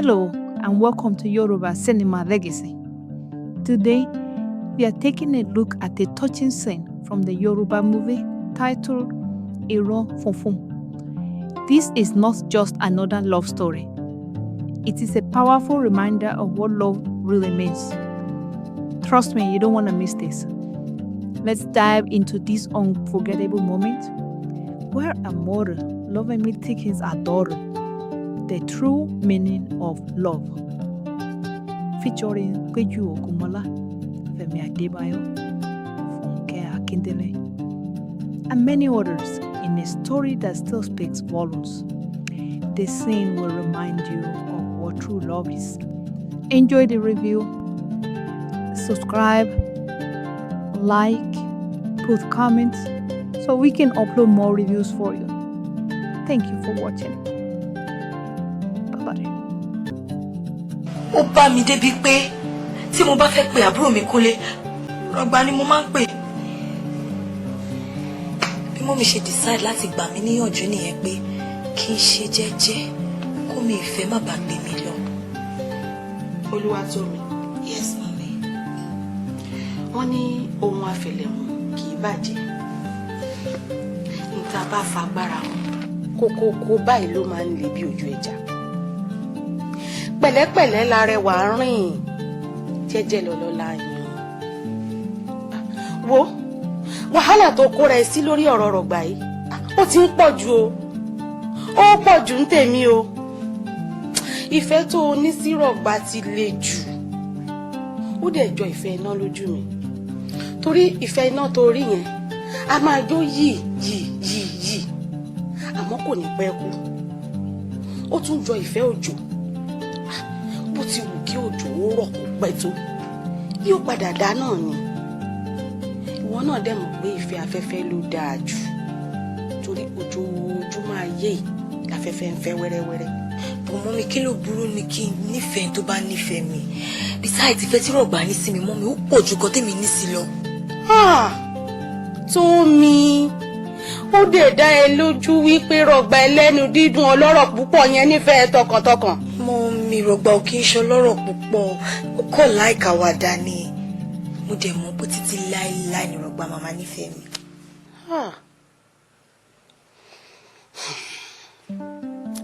Hello and welcome to Yoruba Cinema Legacy. Today, we are taking a look at a touching scene from the Yoruba movie titled Iran Funfun. This is not just another love story. It is a powerful reminder of what love really means. Trust me, you don't want to miss this. Let's dive into this unforgettable moment where a mother lovingly teaches her daughter the true meaning of love. Featuring Peju Ogunmola, Femi Adebayo, Funke Akindele, and many others in a story that still speaks volumes. The scene will remind you of what true love is. Enjoy the review, subscribe, like, put comments so we can upload more reviews for you. Thank you for watching. Bye bye. Ó bá mi débi pé tí mo bá fẹ́ pe àbúrò mi Kúnlé, Rọgbà ni mo máa ń pè. Bí mummy ṣe decide láti gbà mí níyànjú nìyẹn pé kí n ṣe jẹ́jẹ́ kó mi ìfẹ́ má bàa gbé mi lọ. Olúwatómi. Yes, mummy. Wọ́n ní ohun àfẹlẹ̀mú kì í bàjẹ́. Níta bá fagbára mu kókókó báyìí ló máa ń le bí ojú ẹja. Pẹ̀lẹ́pẹ̀lẹ́ la rẹwà rìn, jẹ́jẹ́ lọ́lọ́lá yan. Wo wàhálà tó kóra ẹ sí lórí ọ̀rọ̀ Rọ̀gbà yìí, ó ti ń pọ̀ jù o, ó pọ̀ jù ń tèmi o. Ìfẹ́ tó o ní sí Rọ̀gbà ti le jù, ó dẹ̀ jọ ìfẹ́ iná lójú mi, torí ìfẹ́ iná tó rí yẹn a máa jó yìí yìí yìí yìí, àmọ́ kò ní pẹ́ kú. Ó tún jọ ìfẹ́ òjò. Bó ti wù kí òjò ó rọ̀ kó pẹ́ tó, yóò padà dá náà ni. Ìwọ náà dẹ̀ mọ̀ pé ìfẹ́ afẹ́fẹ́ ló dáa jù, torí ojoojúmọ́ ayé yìí láfẹ́fẹ́ ń fẹ́ wẹ́rẹ́wẹ́rẹ́. But mummy, kí ló burú ni kí n nífẹ̀ẹ́ tó bá nífẹ̀ẹ́ mi? Besides, ìfẹ́ tí Rọ̀gbà ní sí mi, mummy, ó pọ̀ ju kan tèmi ní sí lọ. Ah, Tómi, ó dẹ̀ dá ẹ lójú wípé Rọ̀gbà ẹlẹ́nu dídùn ọlọ́rọ̀ púpọ̀ yẹn nífẹ̀ẹ́ tọkàntọkàn? Mummy, Rọ̀gbà ò kí ń ṣe ọlọ́rọ̀ púpọ̀, ó kọ̀ láìka àwàdà ni. Mo dẹ̀ mọ̀ pé títí láéláé ni Rọ̀gbà màmá nífẹ̀ẹ́ mi. Ah.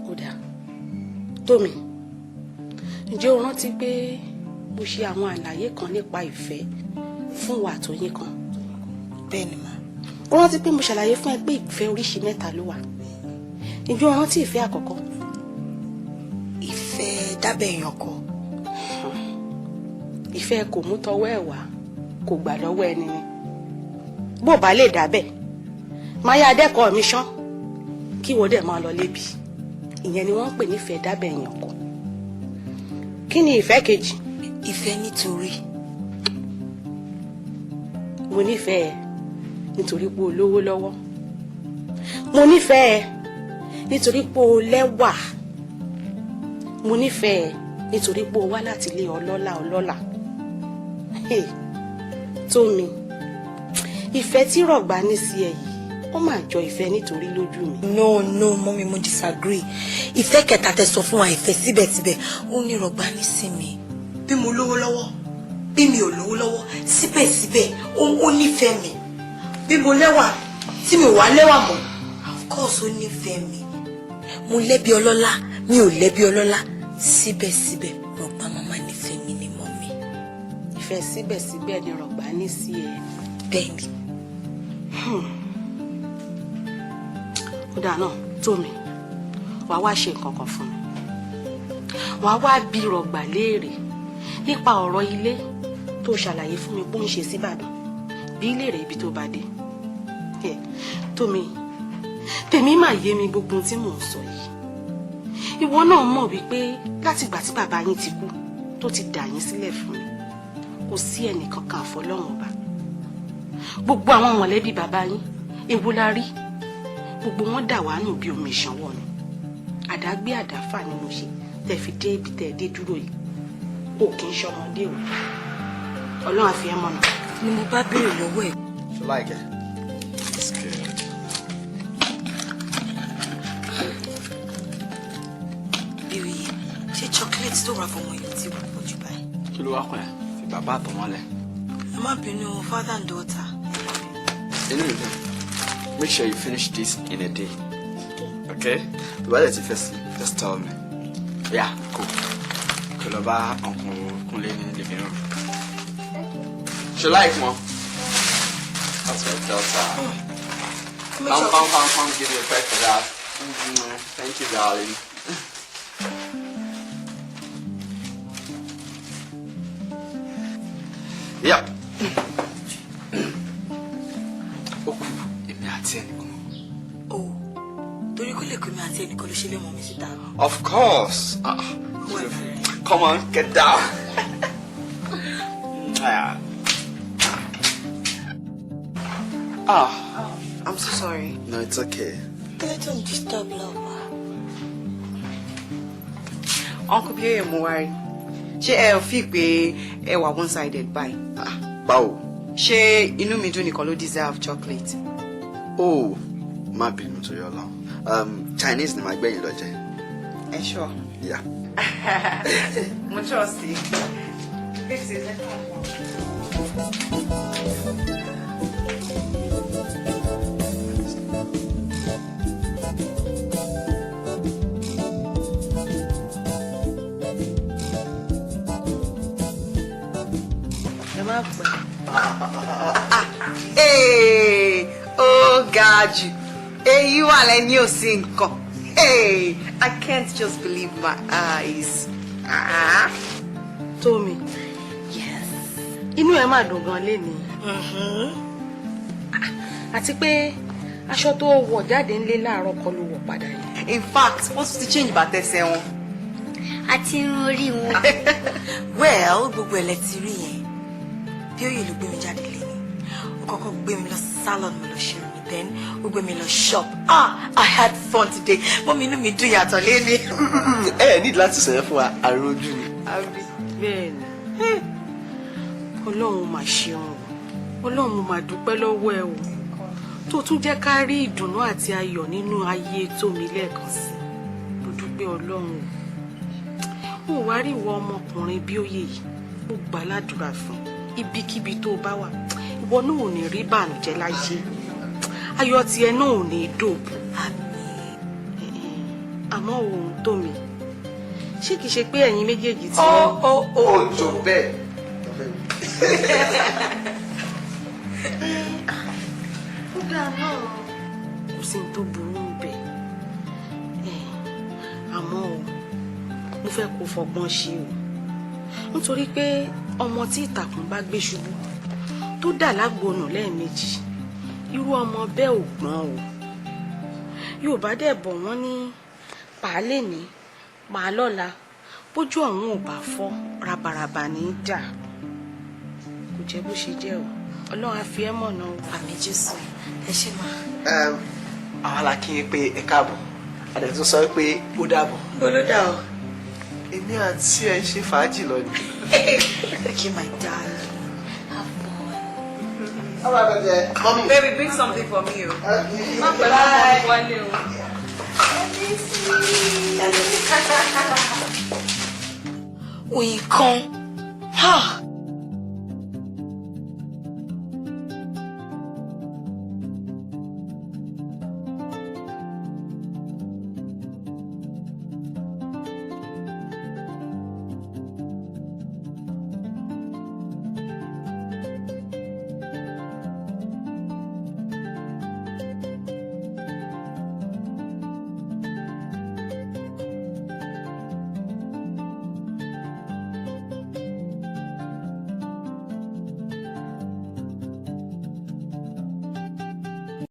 Ó dáa, Tómi, ǹjẹ́ o rántí pé mo ṣe àwọn àlàyé kan nípa ìfẹ́ fún wa àtòyìn kan? Bẹ́ẹ̀ ni, ma. O rántí pé mo ṣàlàyé fún ẹ pé ìfẹ́ oríṣi mẹ́ta ló wà? Ǹjẹ́ o rántí ìfẹ́ àkọ́kọ́? Ìfẹ́ dábẹ́ èèyàn kọ. Ìfẹ́ kò mú tọwọ́ ẹ̀ wá, kò gbà lọ́wọ́ ẹni ni. Bó bá lè dábẹ́, máa yá adẹ́kọ̀ọ́ mi ṣán kí wọ́n dẹ̀ máa lọ lébi. Ìyẹn ni wọ́n ń pè nífẹ̀ẹ́ dábẹ́ èèyàn kọ. Kí ni ìfẹ́ kejì? Ìfẹ́ nítorí. Mo nífẹ̀ẹ́ nítorí pé o lówó lọ́wọ́, mo nífẹ̀ẹ́ nítorí pé o lẹ́wà, mo nífẹ̀ẹ́ nítorí pé o wá láti ilé ọlọ́lá ọlọ́lá. Hey, Tómi, ìfẹ́ tí Rọ̀gbà ní sí ẹ yìí, ó máa jọ ìfẹ́ nítorí lójú mi. No, mummy, mo disagree. Ìfẹ́ kẹta tẹ́ sọ fún wa, ìfẹ́ síbẹ̀síbẹ̀, ó ní Rọ̀gbà ní sí mi. Bí mo lówó lọ́wọ́, bí mi ò lówó lọ́wọ́, síbẹ̀síbẹ̀ ó nífẹ̀ẹ́ mi. Bí mo lẹ́wà, tí mi ò wá lẹ́wà mọ́, of course ó nífẹ̀ẹ́ mi. Mo lẹ́bi ọlọ́lá, mi ò lẹ́bi ọlọ́lá, síbẹ̀síbẹ̀ Rọ̀gbà màmá nífẹ̀ẹ́ mi ni, mummy. Ìfẹ́ síbẹ̀síbẹ̀ ni Rọ̀gbà ní sí ẹ? Bẹ́ẹ̀ ni. Ó dáa náà, Tómi, wàá wá ṣe nǹkan kan fún mi. Wàá wá bí Rọ̀gbà léèrè nípa ọ̀rọ̀ ilé tó ṣàlàyé fún mi pé ó ń ṣe síbàdàn, bí léèrè ibi tó bá dé. Tómi, tèmi mà yé mi gbogbo ohun tí mò ń sọ yìí. Ìwọ náà mọ̀ wípé látìgbà tí bàbá yín ti kú, tó ti dà yín sílẹ̀ fún mi, kò sí ẹnìkankan àfọlọ́run ọba. Gbogbo àwọn mọ̀lẹ́bí bàbá yín, èwo la rí? Gbogbo wọn dà wá nù bí omi ìṣanwọ́ ni. Àdágbé àdáfà ni mo ṣe tẹ́ fi dé ibi tẹ́ dé dúró yìí. O kì í ṣọmọdé o. Ọlọ́run àfi ẹ́ mọ̀nà. Ni mo bá béèrè lọ́wọ́ ẹ̀. You like it? It's good. Bíoyè, ṣé Chocolate tó rà fọmọ yìí ti pọ̀ jù báyìí. Kí ló wá kàn ẹ́? Fi bàbá àtọmọ lẹ̀. Ẹ má bínú, father and daughter. Inú mi dùn. Make sure you finish this in a day. Okay? Tó bá dẹ̀ ti fẹ́ sí, just tell me. Yeah, cool. Kò lọ bá Uncle Kúnlé ní living room. Ṣo like wọn? That's my daughter. Come, come, come, come, give me a break for that. Thank you, darling. Yep. Ó kù èmi àti ẹnìkan. O torí kó lè kó mi àti ẹnìkan ló ṣe lé mọ́ mi síta. Of course. Ah, come on, get down. Ah. Ah. I'm so sorry. No, it's okay. Kí ló tó ń disturb love wa? Uncle Bioye Muwari, ṣé ẹ ò fi pé ẹ wà one sided báyìí? Ah, báwo? Ṣé inú mi dùn nìkan ló deserve chocolate? Oh, má bínú torí Ọlọ́run. Chinese ni màá gbẹ̀yìn lọ jẹ. Ẹ sure? Yeah. Mo trust you. This is it. Ẹ má pẹ́. Hey, ó ga jù. Èyí wà lẹ́ni ò sí nǹkan. Hey, I can't just believe my eyes. Ah. Tómi. Yes. Inú ẹ máa dùn gan lénìí. Àti pé aṣọ tó wọ̀ jáde ńlé láàárọ̀ kọ́ ló wọ̀ padà yìí. In fact, wọ́n tún ti change bàtà ẹsẹ̀ wọn. Àti irun orí wọn. Well, gbogbo ẹ̀ lẹ ti rí yẹn. Bí òye ló gbé mi jáde léni. Ó kọ́kọ́ gbé mi lọ salon, mo lọ ṣerun mi, then ó gbé mi lọ shop. Ah, I had fun today. Mummy, inú mi dùn yàtọ̀ léni. Ẹ ẹ need láti sọ̀rọ̀ fún wa, àrùn ojú ni. Bẹ́ẹ̀ni, Ọlọ́run mà ṣeun o. Ọlọ́run, mo mà dúpẹ́ lọ́wọ́ ẹ o, tó tún jẹ́ ká rí ìdùnnú àti ayọ̀ nínú ayé Tómi lẹ́ẹ̀kan sí. Mo dúpẹ́ Ọlọ́run o. Ó wá rí ìwọ ọmọkùnrin bí ó yè yìí, mo gbà ládùúrà fún ibikíbi tó bá wà, ìwọ náà ò ní rí bànújẹ́ láyé, ayọ̀ tiẹ̀ náà ò ní dòbò. Àmọ́ òun Tómi, ṣé kìí ṣe pé ẹ̀yin méjèèjì tí. Ó ó ó. Ó jọ bẹ́ẹ̀. Ó dáa náà, kò sí ní tó burú ń bẹ̀. Àmọ́ o, mo fẹ́ kó fọgbọ́n ṣe o, nítorí pé ọmọ tí ìtàkùn bá gbé ṣubú tó dà lágbónú lẹ́ẹ̀mejì, irú ọmọ bẹ́ẹ̀ ò gbọ́n o. Yorùbá dẹ̀ bọ̀, wọ́n ní pàálẹ̀ ní pàá lọ́la, bójú ọ̀hún ò bá fọ́, rabaraba ní í dà. Kò jẹ́ bó ṣe jẹ́ o. Ọlọ́run á fi ẹ́ mọ̀nà o. Àmín Jésù, ẹ ṣé mà. Àwa la kí n pé ẹ káàbọ̀, a dẹ̀ tún sọ pé ó dàbọ̀. Olódà o. Èmi àti ẹ ń ṣe fàájì lọ ni. Okay, my darling. Have fun. All right, baby. Mommy. Baby, bring something for me o. Má pẹ́ láwọn wálé o. Oyin kan. Ha!